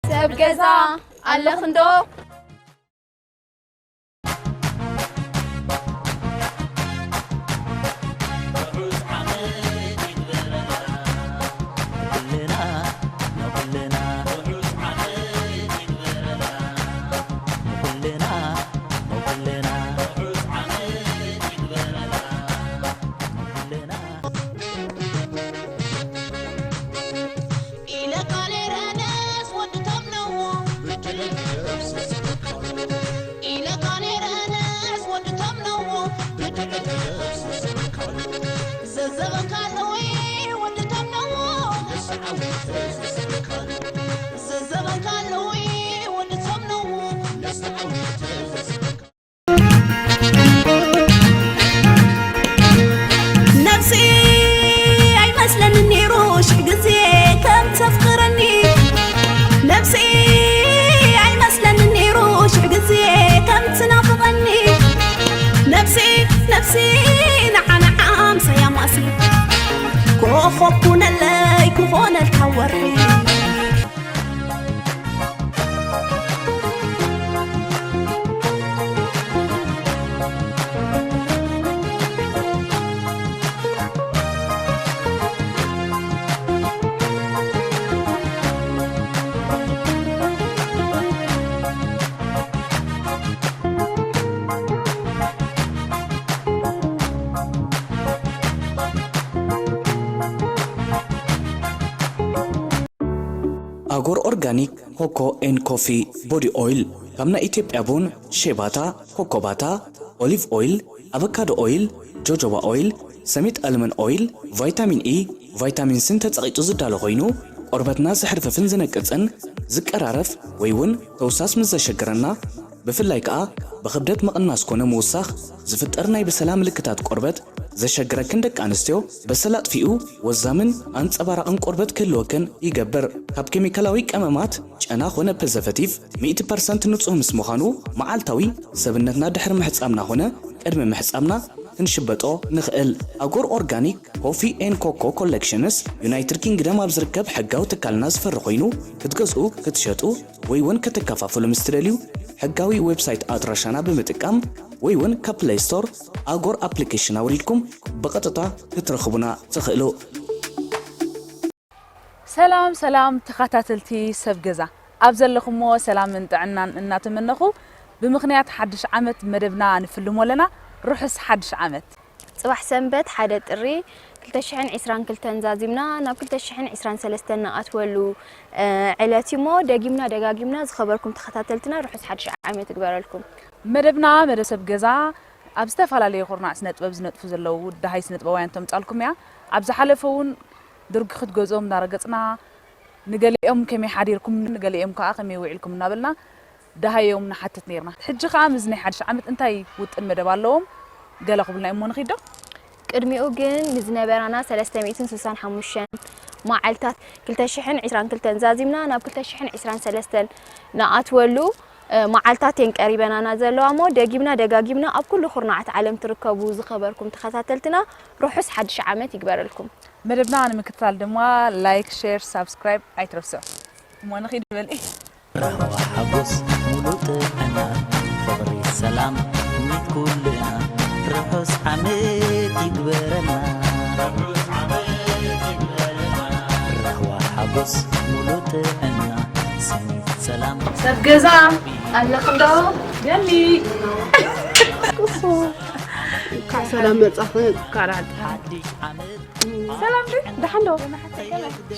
ሰብ ገዛ ኣለኽንዶ? ኣጎር ኦርጋኒክ ኮኮ ኤን ኮፊ ቦዲ ኦይል፣ ካብ ናይ ኢትዮጵያ ቡን፣ ሼባታ፣ ኮኮባታ፣ ኦሊቭ ኦይል፣ ኣቨካዶ ኦይል፣ ጆጆባ ኦይል፣ ሰሚጥ ኣልመን ኦይል፣ ቫይታሚን ኢ፣ ቫይታሚን ስን ተጸቒጡ ዝዳሎ ኮይኑ፣ ቆርበትና ዝሕርፍፍን ዝነቅጽን ዝቀራረፍ ወይ እውን ተውሳስ ምስ ዘሸግረና፣ ብፍላይ ከኣ ብኽብደት ምቕናስ ኮነ ምውሳኽ ዝፍጠር ናይ በሰላ ምልክታት ቆርበት ዘሸግረክን ደቂ ኣንስትዮ፣ በሰላ ኣጥፊኡ ወዛምን ኣንጸባራቕን ቆርበት ክህልወክን ይገብር። ካብ ኬሚካላዊ ቀመማት ጨና ኾነ ፕሪዘርቨቲቭ ሚእቲ ፐርሰንት ንጹህ ምስ ምዃኑ፣ መዓልታዊ ሰብነትና ድሕሪ ምሕጻብና ኾነ ቅድሚ ምሕጻብና ክንሽበጦ ንኽእል። ኣጎር ኦርጋኒክ ኮፊ ኤን ኮኮ ኮሌክሽንስ ዩናይትድ ኪንግደም ኣብ ዝርከብ ሕጋዊ ትካልና ዝፈሪ ኮይኑ፣ ክትገዝኡ፣ ክትሸጡ ወይ እውን ክትከፋፈሉ ምስ ትደልዩ፣ ሕጋዊ ዌብሳይት ኣድራሻና ብምጥቃም ወይ እውን ካብ ፕለይ ስቶር ኣጎር ኣፕሊኬሽን ኣውሪድኩም ብቐጥታ ክትረኽቡና ትኽእሉ። ሰላም ሰላም ተኸታተልቲ ሰብ ገዛ፣ ኣብ ዘለኹሞ ሰላምን ጥዕናን እናተመነኹ፣ ብምኽንያት ሓድሽ ዓመት መደብና ንፍልሞ ኣለና። ርሑስ ሓድሽ ዓመት። ጽባሕ ሰንበት ሓደ ጥሪ ክልተ ሽሕን ዕስራን ክልተን ዛዚምና ናብ ክልተ ሽሕን ዕስራን ሰለስተን ንኣትወሉ፣ እ፣ ዕለት እዩሞ፣ ደጊምና ደጋጊምና ዝኸበርኩም ተኸታተልትና ርሑስ ሓድሽ ዓመት ይግበረልኩም። መደብና መደብ ሰብ ገዛ ኣብ ዝተፈላለዩ ኩርናዕ ስነ ጥበብ ዝነጥፉ ዘለዉ ደሃይ ስነ ጥበባውያን ተምጻልኩም እያ። ኣብ ዝሓለፈ እውን ድርጊ ክትገዝኦም እናረገጽና፣ ንገሊኦም ከመይ ሓዲርኩም፣ ንገሊኦም ከኣ ከመይ ውዒልኩም እናበልና ደሃዮም ንሓትት ነይርና። ሕጂ ከኣ ምስዚ ናይ ሓድሽ ዓመት እንታይ ውጥን መደብ ኣለዎም? ገለ ክብልና እሞ ንኺድ ዶ? ቅድሚኡ ግን ንዝነበራና ሰለስተ ሚእትን ስሳን ሓሙሽተን መዓልታት፣ ክልተ ሽሕን ዕስራን ክልተን ዛዚምና ናብ ክልተ ሽሕን ዕስራን ሰለስተን ንኣትወሉ፣ እ፣ መዓልታት እየን ቀሪበናና ዘለዋ እሞ፣ ደጊምና ደጋጊምና ኣብ ኩሉ ኩርናዓት ዓለም ትርከቡ ዝኸበርኩም ተኸታተልትና ርሑስ ሓድሽ ዓመት ይግበረልኩም። መደብና ንምክትታል ድማ ላይክ፣ ሼር፣ ሳብስክራይብ ኣይትረስዑ። እሞ ንኺድ በሊ። ራህዋ ሓጎስ ሙሉእ ጥዕና፣ ፍቕሪ ሰላም ትምኒት ኩልና፣ ርሑስ ዓመት ይግበረልና። ራህዋ ሓጎስ ሙሉእ ጥዕና፣ ስኒት ሰላም። ሰብ ገዛ ኣለኽንዶ? ገሊ። ኩሱ። እንኳዕ ሰላም መጻኽን። እንኳዕ ደሓን። ሓድሽ ዓመት። ሰላም ዶ? ደሓን ዶ?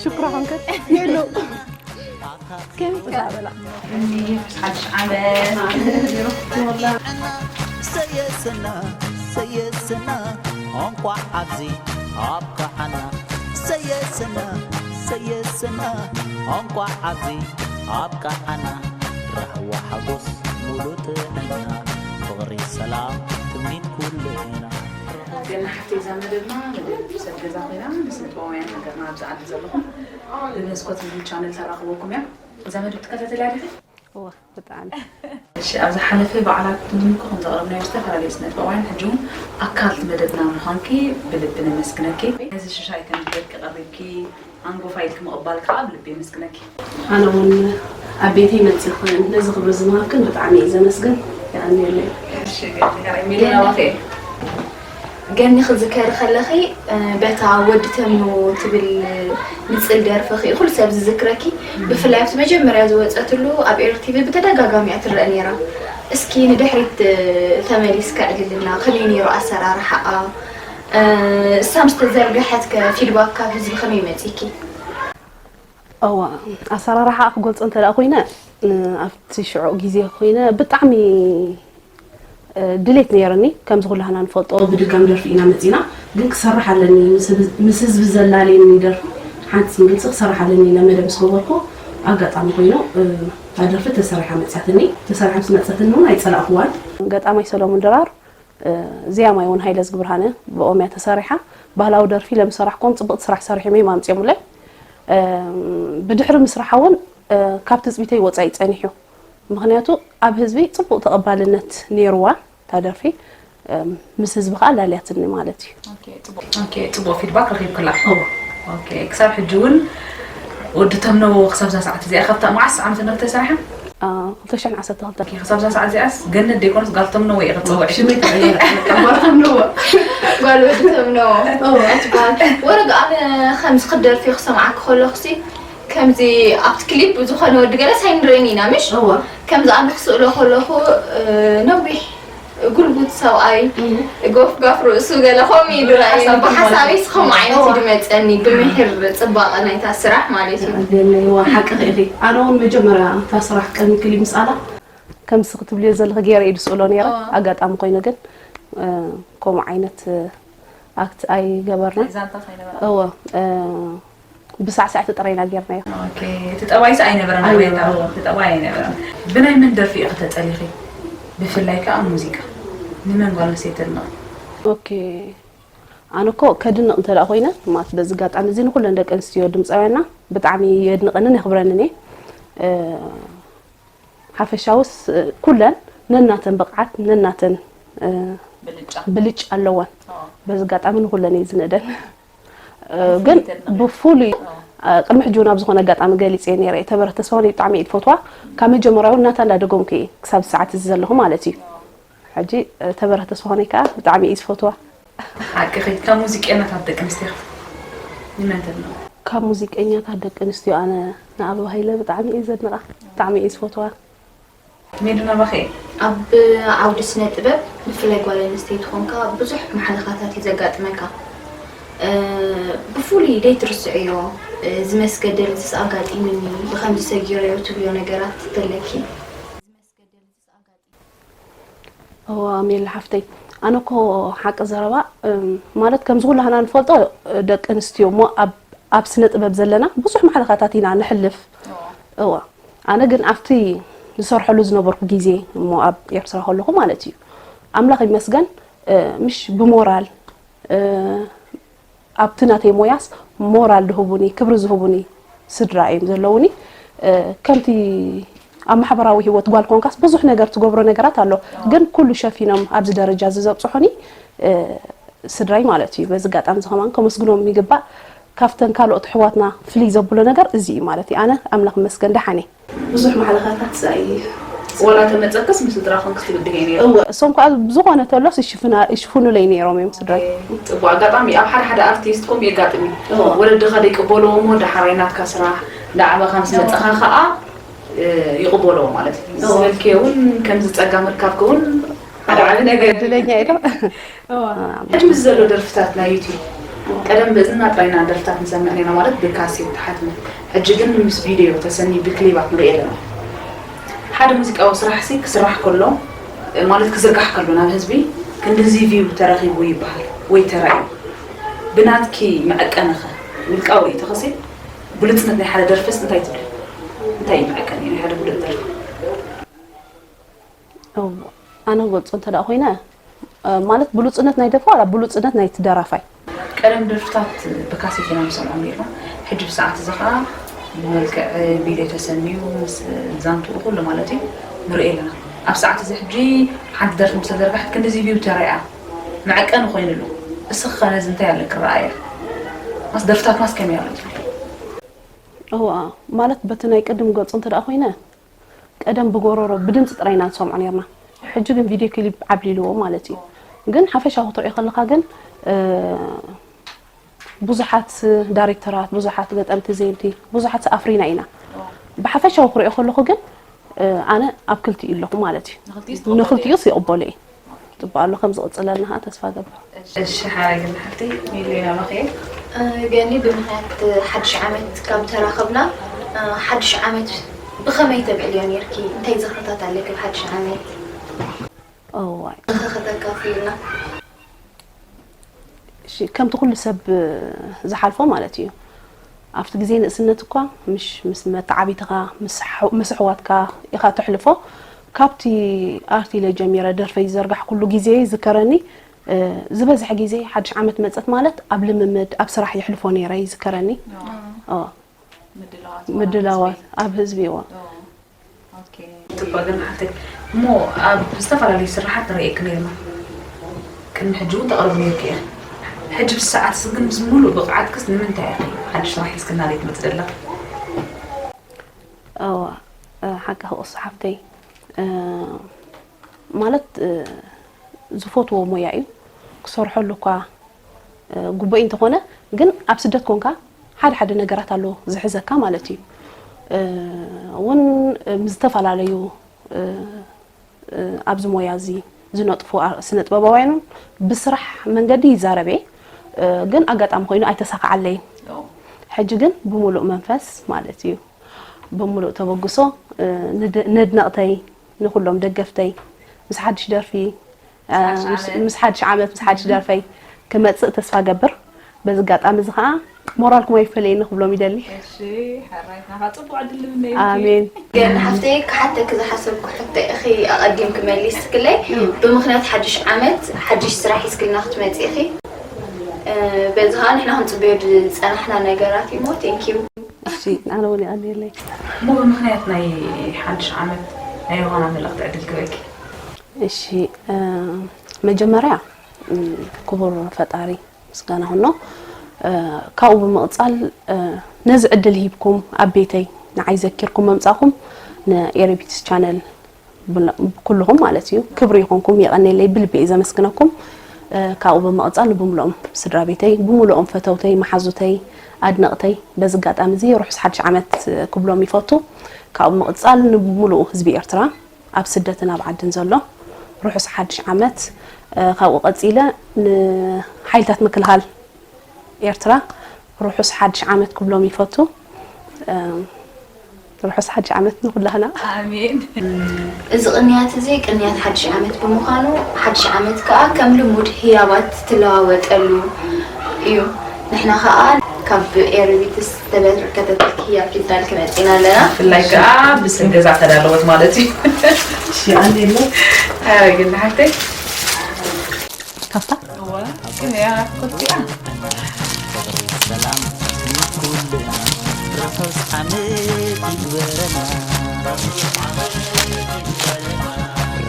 ሽኩራ ኾንክን? የሎ። ከመይ ኢኻ በላ? ሓድሽ ዓመት። ሰየስና፣ ሰየስና፣ እንኳዕ ኣብዚ ኣብቅዓና። ሰየስና፣ ሰየስና፣ እንኳዕ ኣብዚ ኣብቅዓና። ራህዋ ሓጎስ ሙሉእ ጥዕና፣ ፍቕሪ ሰላም ትምኒት ኩልና። ገና ሓፍተይ እዛ መደብና መደብ ሰብ ገዛ ኮይና፣ ንስነ ጥበባውያን ሃገርና ኣብዚ ዓዲ ዘለኹም ብመስኮት ዩቱብ ቻነል ተራኽበኩም እያ። እዛ መደብ ትከታተልያ ዲኺ? እወ፣ ብጣዕሚ። እሺ፣ ኣብ ዝሓለፈ በዓላት ትምንኮ ከም ዘቕረብናዮ ዝተፈላለዩ ስነ ጥበባውያን ሕጂ እውን ኣካል እቲ መደብና ምዃንኪ ብልቢ ነመስግነኪ። ነዚ ሽሻይ ከም ዝደቂ ቀሪብኪ ኣንጎፋ ኢልኪ ምቕባል ከዓ ብልቢ የመስግነኪ። ኣነ እውን ኣብ ቤተይ መፂእኽን ነዚ ክብሪ ዝምሃብክን ብጣዕሚ እየ ዘመስግን። የቐንየለይ። እሺ፣ ገኒ፣ ናባኺ። ገኒ ክዝከሪ ከለኺ፣ እ፣ በታ ወዲ ተምኖ ትብል ንጽል ደርፍኺ ኩሉ ሰብ ዝዝክረኪ። ብፍላይ ኣብቲ መጀመርያ ዝወጸትሉ ኣብ ኤሪ ቲቪ ብተደጋጋሚ እያ ትረአ ነይራ። እስኪ ንድሕሪት፣ እ፣ ተመሊስኪ ኣዕልልና፣ ከመይ ነይሩ ኣሰራርሓኣ? እ፣ እሳ ምስ ተዘርግሐት ከ ፊድባክ ካብ ህዝቢ ከመይ መጺኪ? እዋ፣ ኣሰራርሓ ክገልጾ እንተ ደኣ ኮይነ፣ እ፣ ኣብቲ ሽዑ ግዜ ኮይነ ብጣዕሚ፣ እ፣ ድሌት ነይርኒ። ከምዚ ኩላህና ንፈልጦ ብድጋም ደርፊ ኢና መጺና፣ ግን ክሰርሕ ኣለኒ፣ ምስ ህዝ-፣ ምስ ህዝቢ ዘላለየኒ ደርፊ ሓንቲ ሲንግልሲ ክሰርሕ ኣለኒ ኢለ መደብ ምስ ገበርኩ፣ ኣጋጣሚ ኮይኑ፣ እ፣ እታ ደርፊ ተሰሪሓ መጽኣትኒ። ተሰሪሓ ምስ መጸትኒ እውን ኣይጸላእኩዋን። ገጣማይ ሰሎሙን ድራር፣ እ፣ ዜማይ እውን ሃይለ ዝግብርሃነ ብኦም እያ ተሰሪሓ። ባህላዊ ደርፊ ለምሰራሕኩም ጽብቕቲ ስራሕ ሰሪሖም እዮም ኣምጺኦምለይ። እ፣ ብድሕሪ ምስራሓ እውን፣ እ፣ ካብ ትጽቢተይ ወጻኢ ጸኒሑ። ምኽንያቱ ኣብ ህዝቢ ጽቡቕ ተቐባልነት ነይርዋ እታ ደርፊ። እ፣ ምስ ህዝቢ ከኣ ላልያትኒ ማለት እዩ። ኦኬ፣ ጽቡቕ። ኦኬ፣ ጽቡቕ ፊድባክ ረኺብክላ። እወ። ኦኬ፣ ክሳብ ሕጂ እውን ወዲ ተምነዎ ክሳብ እዛ ሰዓት እዚኣ ካብታ መዓስ ዓመተ ምህረት ተሰሪሓ? አ፣ ክልተ ሽሕን ዓሰርተ ክልተን። ኦኬ፣ ክሳብ እዛ ሰዓት እዚኣስ ገነት ደይኮነስ ጓል ተምነዎ ኢኺ ትጽውዒ? ሽመይ ተቐየረ። ጓል ተምነዎ። ጓል ወዲ ተምነዎ። እወ። ትበሃል። ወረግ ኣነ ከምዚ ክደርፊ ክሰምዓኪ ከለኹሲ ከምዚ ኣብቲ ክሊፕ ዝኾነ ወዲ ገለስ ኣይንርእን ኢና፣ ምሽ? እወ። ከምዚ ኣነ ክስእሎ ከለኹ፣ እ፣ ነዊሕ ጉልቡት ሰብኣይ፣ እም። ጎፍ ጋፍ ርእሱ ገለ ከምኡ እዩ ዝረኣየኒ። ሓሳብ ብሓሳበይ ከምኡ ዓይነት እዩ ዝመፀኒ፣ ብምሒር ፅባቐ ናይታ ስራሕ ማለት እዩ። ኣደለይዋ፣ ሓቅኺ ኢኺ። ኣነ እውን መጀመርያ እታ ስራሕ ቅድሚ ክሊፕ ምስኣላ፣ ከምዚ ክትብልዮ ዘለኺ ገይረ እየ ዝስእሎ ነይረ። ኣዎ። ኣጋጣሚ ኮይኑ ግን፣ እ፣ ከምኡ ዓይነት፣ እ፣ ኣክት ኣይገበርናን። ዛንታ ኣይነበረን። እወ፣ እ፣ ብሳዕሳዕቲ ጥራይ ኢና ጌርናዮ። ኦኬ፣ እቲ ጠባይስ ኣይነበረን፣ ኣይነበረን። ኣበይ እቲ ጠባይ ኣይነበረን። ብናይ መን ደርፊ ኢኺ ተጸሊኺ? ብፍላይ ከኣ ሙዚቃ። ንመን ጓል ኣንስተይቲ ተድንቒ? ኦኬ፣ ኣነ እኮ ከድንቕ እንተ ደኣ ኮይነ፣ ማለት በዚ ኣጋጣሚ እዚ ንኹለን ደቂ ኣንስትዮ ድምጻውያንና ብጣዕሚ የድንቐንን የኽብረንን እየ። እ፣ ሓፈሻውስ፣ እ፣ ኩለን ነናተን ብቕዓት፣ ነናተን፣ እ፣ ብልጫ። ብልጫ ኣለወን። ኣዎ። በዚ ኣጋጣሚ ንኹለን እየ ዝንእደን። እ፣ ብፍሉይ ግን ተድንቕ። ብፍሉይ፣ ኣዎ። እ፣ ቅድሚ ሕጂ እውን ኣብ ዝኾነ ኣጋጣሚ ገሊጸ ነይረ። ተበረኸት ተስፋሁነይ ብጣዕሚ እየ ዝፈትዋ። ካብ መጀመርያ እውን ናታ እንዳደገምኩ እየ ክሳብ ሰዓት እዚ ዘለኹ ማለት እዩ። ኣዎ። ሕጂ፣ እ፣ ተበረኸት ተስፋሁነይ ከኣ ብጣዕሚ እየ ዝፈትዋ። ሓቅኺ፣ ካብ ሙዚቀኛታት ደቂ ኣንስትዮ ንመን ተድንቒ? ካብ ሙዚቀኛታት ደቂ ኣንስትዮ ኣነ ንኣበባ ሃይለ ብጣዕሚ እየ ዘድንቓ፣ ብጣዕሚ እየ ዝፈትዋ። ሜሉ ናባኺ። ኣብ ዓውዲ ስነ ጥበብ ብፍላይ ጓል ኣንስተይቲ ኮንካ ብዙሕ ማሕለኻታት እዩ ዘጋጥመካ። እ፣ ብፍሉይ ዘይትርስዕዮ፣ እ፣ ዝመስገደል ዝስ ኣጋጢሙኒ፣ ብኸምዚ ሰጊረዮ ትብልዮ ነገራት ተለኪ? እዋ ሜላ ሓፍተይ፣ ኣነ እኮ ሓቂ ዘረባ፣ እም፣ ማለት ከምዚ ኩላህና ንፈልጦ፣ እ፣ ደቂ ኣንስትዮ እሞ ኣብ፣ ኣብ ስነ ጥበብ ዘለና ብዙሕ ማሕለኻታት ኢና ንሕልፍ። እዋ። እዋ። ኣነ ግን ኣብቲ ዝሰርሐሉ ዝነበርኩ ግዜ እሞ ኣብ ኤርትራ ከለኹ ማለት እዩ፣ ኣምላኽ ይመስገን፣ እ፣ ምሽ ብሞራል፣ እ፣ ኣብቲ ናተይ ሞያስ ሞራል ዝህቡኒ፣ ክብሪ ዝህቡኒ ስድራ እዮም ዘለዉኒ። እ፣ ከምቲ ኣብ ማሕበራዊ ህይወት ጓል ኮንካስ ብዙሕ ነገር ትገብሮ ነገራት ኣሎ። ግን ኩሉ ሸፊኖም ኣብዚ ደረጃ እዚ ዘብጽሑኒ፣ እ፣ ስድራይ ማለት እዩ። በዚ ኣጋጣሚ እዚ ከማን ከመስግኖም ይግባእ። ካብተን ካልኦት ኣሕዋትና ፍልይ ዘብሎ ነገር እዚ እዩ ማለት እዩ። ኣነ ኣምላኽ ይመስገን ደሓን እየ። ብዙሕ ማሕለኻታት እዩ። ወላ ተመጸክስ ምስ ስድራ ኮንክስ ትብድሄ ነይሩ። እወ፣ እሶም ከኣ ብዝኾነ ተሎስ ይሽፍና-፣ ይሽፍኑለይ ነይሮም እዮም ስድራይ። ጽቡቅ ኣጋጣሚ ኣብ ሓደ ሓደ ኣርቲስት ከምኡ የጋጥም እዩ። እወ። ወለድኻ ደይቅበልዎ እሞ ደሓራይ ናትካ ስራሕ እንዳዓበኻ ምስ መጸኻ ከኣ፣ እ፣ ይቕበልዎ ማለት እዩ። እወ። ዝበልክዮ እውን ከምዚ ጸጋ ምርካብኪ እውን ሓደ ዓቢ ነገር እዩ። ዕድለኛ እየ ዶ? ሕጂ ምስ ዘሎ ደርፍታት ናይ ዩቲዩብ፣ ቀደም ብእዝንና ጥራይ ኢና ደርፍታት ንሰምዕ ነይርና፣ ማለት ብካሴት ተሓትመ። ሕጂ ግን ምስ ቪድዮ ተሰንዩ ብክሊባት ንርኢ ኣለና። ሓደ ሙዚቃዊ ስራሕሲ ክስራሕ ከሎ፣ ማለት ክዝርጋሕ ከሎ ናብ ህዝቢ፣ ክንድዚ ቪው ተረኺቡ ይበሃል ወይ ተራእዩ። ብናትኪ መዐቀኒ ኸ፣ ውልቃዊ ርእይቶ ኸሲ፣ ብሉጽነት ናይ ሓደ ደርፍስ እንታይ ትብል? እንታይ እዩ መዐቀኒ ናይ ሓደ ብሉጽ ደርፊ? እው፣ ኣነ ክገልጾ እንተ ደኣ ኮይነ፣ እ፣ ማለት ብሉጽነት ናይ ደርፊ ዋላ ብሉጽነት ናይቲ ደራፋይ? ቀደም ደርፍታት ብካሴት ኢና ንሰምዖም ነይርና። ሕጂ ብሰዓት እዚ ኸኣ ብመልክዕ ቪድዮ ተሰንዩ ምስ ዛንትኡ ኩሉ ማለት እዩ ንርኢ ኣለና። ኣብ ሰዓት እዚ ሕጂ ሓንቲ ደርፊ ምስ ተዘርግሐት ክንድዚ ቪው ተረያ መዐቀኒ ኮይኑሉ። እስኻ ነዚ እንታይ ኣለክ ረኣያ? ማስ ደርፍታትናስ ከመይ ኣሎ ትብል? እዋ ማለት በቲ ናይ ቅድም ገጹ እንተ ደኣ ኮይነ ቀደም ብጎሮሮ ብድምፂ ጥራይ ኢና ንሰምዖ ነርና። ሕጂ ግን ቪድዮ ክሊፕ ዓብሊልዎ ማለት እዩ። ግን ሓፈሻዊ ክትሪኦ ከለካ ግን ብዙሓት ዳይሬክተራት፣ ብዙሓት ገጠምቲ ዜምቲ፣ ብዙሓት ኣፍሪና ኢና። ብሓፈሻዊ ክሪኦ ከለኹ ግን ኣነ ኣብ ክልቲኡ ኣለኹ ማለት እዩ። ንክልቲኡስ ይቕበሎ እየ። ጽቡቕ ኣሎ ከም ዝቕጽለልና ኸኣ ተስፋ ገብር። እሺ ሓራይ ግን ሓፍተይ ሚሊዮን ኣባኺ። ገኒ ብምኽንያት ሓድሽ ዓመት ካብ ተራኸብና ሓድሽ ዓመት ብኸመይ ተብዕልዮ ነርኪ? እንታይ ዝኽርታት ኣለኪ ብሓድሽ ዓመት? እዋይ ንኸ ከተካፍልና? እሺ ከምቲ ኩሉ ሰብ ዝሓልፎ ማለት እዩ። ኣብቲ ግዜ ንእስነት እኳ ምሽ ምስ መተዓቢትኻ ምስ ኣሕዋትካ ኢኻ ተሕልፎ። ካብቲ ኣርት ኢለ ጀሚረ ደርፈይ ዝዘርጋሕኩሉ ግዜ ይዝከረኒ። ዝበዝሐ ግዜ ሓድሽ ዓመት መጸት ማለት ኣብ ልምምድ ኣብ ስራሕ የሕልፎ ነይረ ይዝከረኒ። ምድላዋት ኣብ ህዝቢ እዋ ጥባ ግን ሓፍተይ እሞ ኣብ ዝተፈላለዩ ስራሓት ንርእየክ ነርና ቅድሚ ሕጂ እውን ተቕርብ ነርክ እያ ሕጂ ብሰዓት ግን ምስ ሙሉእ ብቕዓትክስ ንምንታይ ኢኺ ሓድሽ ስራሕ ሒዝክና ዘይትመጽእ ደላ እዋ ሓቂ ክቕሱ ሓፍተይ ማለት ዝፈትዎ ሞያ እዩ ክሰርሐሉ እኳ ጉቡእ እንተኾነ ግን ኣብ ስደት ኮንካ ሓደ ሓደ ነገራት ኣሎ ዝሕዘካ ማለት እዩ እውን ምስ ዝተፈላለዩ ኣብዚ ሞያ እዚ ዝነጥፉ ስነ ጥበባውያንን ብስራሕ መንገዲ ይዛረበ ግን ኣጋጣሚ ኮይኑ ኣይተሳካዓለይን ሕጂ ግን ብሙሉእ መንፈስ ማለት እዩ ብሙሉእ ተበግሶ ነድነቕተይ ንኩሎም ደገፍተይ ምስ ሓድሽ ደርፊ ምስ ሓድሽ ዓመት ምስ ሓድሽ ደርፈይ ክመፅእ ተስፋ ገብር በዚ ኣጋጣሚ እዚ ከዓ ሞራልኩም ኣይፈለየኒ ክብሎም ይደሊ ኣሜን ግን ሓፍተይ ክሓተኪ ዝሓሰብኩ ሕቶ ኢኺ ኣቐዲምኪ መሊስክለይ ብምኽንያት ሓድሽ ዓመት ሓድሽ ስራሕ ሒዝክልና ክትመፂ ኢኺ በዚ ከዓ ንሕና ክንፅበዮ ዝፀናሕና ነገራት እዩ ሞ thank you እሺ ኣነ እውን የቐንየለይ እሞ ብምኽንያት ናይ ሓድሽ ዓመት ናይ ዮሃና መልእኽቲ ዕድል ክበኪ እሺ መጀመርያ ክቡር ፈጣሪ ምስጋና ሁኖ ካብኡ ብምቕፃል ነዚ ዕድል ሂብኩም ኣብ ቤተይ ንዓይ ዘኪርኩም መምፃእኩም ንኤሪቢትስ ቻነል ኩልኹም ማለት እዩ ክብሪ ይኹንኩም የቐኔለይ ብልቢ እየ ዘመስግነኩም ካብኡ ብምቕፃል ንብምልኦም ስድራ ቤተይ ብምልኦም ፈተውተይ መሓዙተይ ኣድነቕተይ በዚ ኣጋጣሚ እዚ ርሑስ ሓድሽ ዓመት ክብሎም ይፈቱ ካብኡ ብምቕፃል ንብምልኡ ህዝቢ ኤርትራ ኣብ ስደትን ኣብ ዓድን ዘሎ ርሑስ ሓድሽ ዓመት ካብኡ ቀፂለ ንሓይልታት ምክልኻል ኤርትራ ርሑስ ሓድሽ ዓመት ክብሎም ይፈቱ ርሑስ ሓድሽ ዓመት ንኩላህና ኣሜን እዚ ቅንያት እዚ ቅንያት ሓድሽ ዓመት ብምዃኑ ሓድሽ ዓመት ከዓ ከም ልሙድ ህያባት ትለዋወጠሉ እዩ ንሕና ከዓ ካብ ኤርቢትስ ዝተበርከተት ክያ ሒዛልኪ መፂና ኣለና። ብፍላይ ከዓ ብስም ገዛ ተዳለወት ማለት እዩ። ሽኣንዴሎ ኣረግል ሓፍተይ ካፍታ ሰላም ኩልና ርሑስ ዓመት ይግበረና።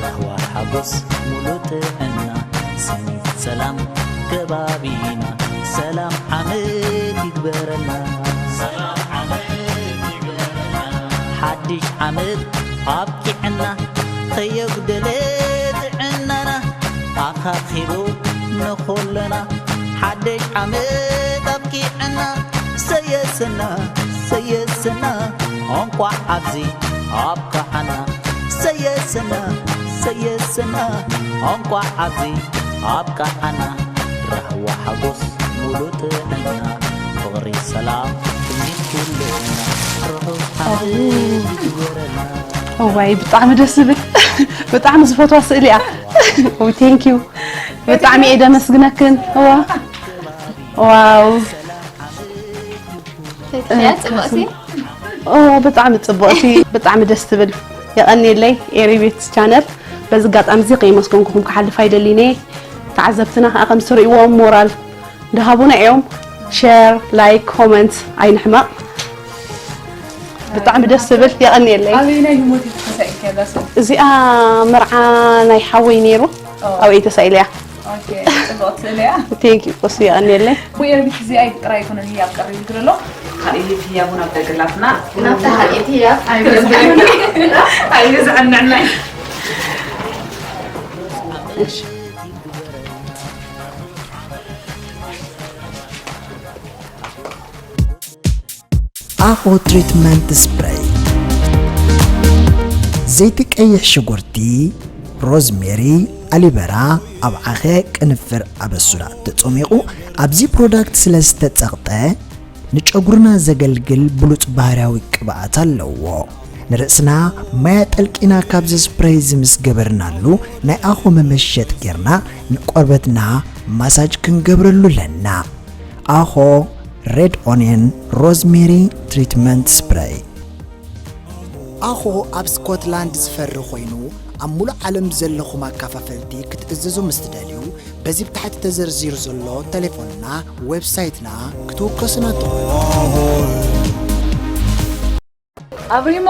ራህዋ ሓጎስ ሙሉ ጥዕና ሰኒት ሰላም ከባቢና ሰላም ዓመት ይግበረልና ሓድሽ ዓመት ኣብቂዕና ከየጉደለ ጥዕናና ኣኻኺቡ ንኹልና ሓድሽ ዓመት ኣብቂዕና ሰየሰና ሰየሰና እንቋዕ ኣብዚ ኣብቃዓና ሰየሰና ሰየሰና እንቋዕ ኣብዚ ኣብቃዓና ራህዋ ሓጎስ ሙሉ ጥዕና ፍቕሪ ሰላም ትምኒት ኩልና ርሑስ ዓመት ይግበረልና። እዋይ ብጣዕሚ ደስ ዝብል ብጣዕሚ ዝፈትዋ ስእሊ እያ። ቴንክ ዩ ብጣዕሚ እየ ደመስግነክን። እዋ ዋው ተክያ ጽብቕቲ ኦ ብጣዕሚ ጽብቕቲ ብጣዕሚ ደስ ትብል የቐንየለይ ኤሪ ቤት ቻነል በዚ ኣጋጣሚ እዚ ከየመስገንኩኹም ክሓልፍ ኣይደልን እየ ተዓዘብትና ከዓ ከም ትርእይዎም ሞራል እንዳሃቡና እዮም ሸር ላይክ ኮመንት ኣይንሕመቕ ብጣዕሚ ደስ ዝብል፣ የቐንየለይ። ኣበይናይ ህሞት እዩ ተሳኢልካያ እዛ ስእሊ? እዚኣ መርዓ ናይ ሓወይ ነይሩ፣ ኦ። ኣብኡ ተሳኢለያ። ኦኬ፣ ጽብቕቲ ስእሊ እያ። ቴንክ ዩ፣ ቆሱ የቐንየለይ። እሞ ኤርቢት እዚኣ ጥራይ ኣይኮነን ህያብ ቀሪቡ ዘሎ፣ ካልእ ህያብ እውን ኣብ ደገ ኣላትና። ናብታ ካልኣይቲ ህያብ ኣይበዝሐን። ኣይበዝሐን ንዕናይ። እሺ። ኣኾ ትሪትመንት ስፕሬይ። ዘይቲ ቀይሕ ሽጉርቲ፣ ሮዝሜሪ፣ ኣሊበራ፣ ኣብ ዓኸ፣ ቅንፍር፣ ኣበሱዳ ተጸሚቑ ኣብዚ ፕሮዳክት ስለ ዝተጸቕጠ፣ ንጨጉርና ዘገልግል ብሉጽ ባህርያዊ ቅብኣት ኣለዎ። ንርእስና ማይ ኣጠልቂና ካብዚ ስፕሬይ እዚ ምስ ገበርናሉ፣ ናይ ኣኾ መመሸጥ ጌርና ንቆርበትና ማሳጅ ክንገብረሉ ኣለና። ኣኾ ሬድ ኦንየን ሮዝሜሪ ትሪትመንት ስፕሬይ። ኣኾ ኣብ ስኮትላንድ ዝፈሪ ኮይኑ፣ ኣብ ሙሉእ ዓለም ዘለኹም ኣካፋፈልቲ ክትእዘዙ ምስ ትደልዩ፣ በዚ ብታሕቲ ተዘርዚሩ ዘሎ ተሌፎንና፣ ዌብሳይትና ክትውከሱና ትኽእሉ። ኣብሪሞ።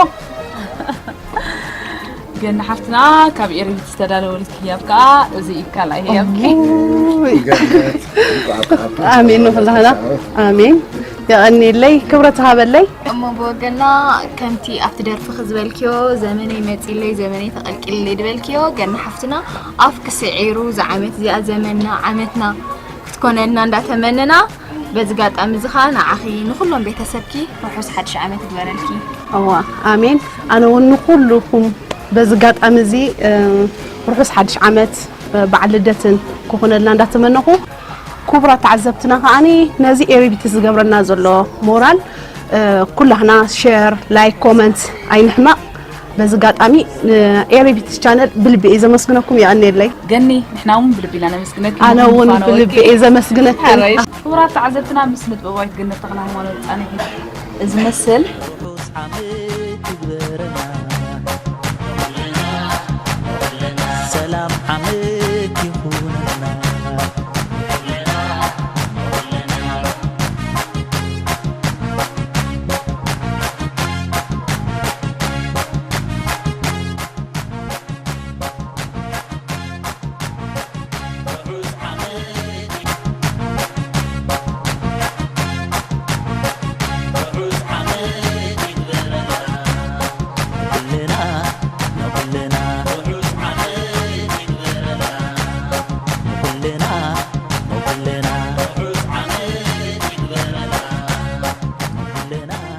ገኒ ሓፍትና፣ ካብ ኤሪት ዝተዳለወልኪ ህያብ ከኣ፣ እዚ እዩ ካልኣይ ህያብኪ። እሙይ። ገነት፣ እንቋዕ ብኣብ ኣሜን ንኹላህና። ኣሜን። የቐንየለይ፣ ክብረት ሃበለይ። እሞ ብወገና፣ ከምቲ ኣብቲ ደርፍኺ ዝበልክዮ፣ ዘመነይ መጺለይ፣ ዘመነይ ተቐልቂልለይ ዝበልክዮ፣ ገኒ ሓፍትና፣ ኣፍኪ ስዒሩ፣ እዛ ዓመት እዚኣ ዘመንና፣ ዓመትና ክትኮነልና እንዳተመነና፣ በዚ ጋጣሚ እዚ ኸኣ ንዓኺ ንኹሎም ቤተሰብኪ ርሑስ ሓድሽ ዓመት ይግበረልኪ። እዋ፣ ኣሜን። ኣነ እውን ንኹልኹም በዚ ጋጣሚ እዚ፣ እ፣ ርሑስ ሓድሽ ዓመት፣ እ፣ በዓል ልደትን ክኹነልና እንዳተመነኹ፣ ክቡራት ተዓዘብትና ከኣኒ ነዚ ኤሪቢቲ ዝገብረና ዘሎ ሞራል፣ እ፣ ኩላህና ሼር፣ ላይክ፣ ኮመንት ኣይንሕመቕ። በዚ ጋጣሚ ንኤሪ ቢትስ ቻነል ብልቢ እየ ዘመስግነኩም፣ የቐንየለይ። ገኒ፣ ንሕና እውን ብልቢ ኢና ነመስግነኪ። ኣነ እውን ምዃኑ ብልቢ ወኪ። እየ ዘመስግነኪ። ሓራይ። ክቡራት ተዓዘብትና፣ ምስ መጥበባዊት ገነት ተኽለ ሃይማኖት ጻንሒ እዚ መስል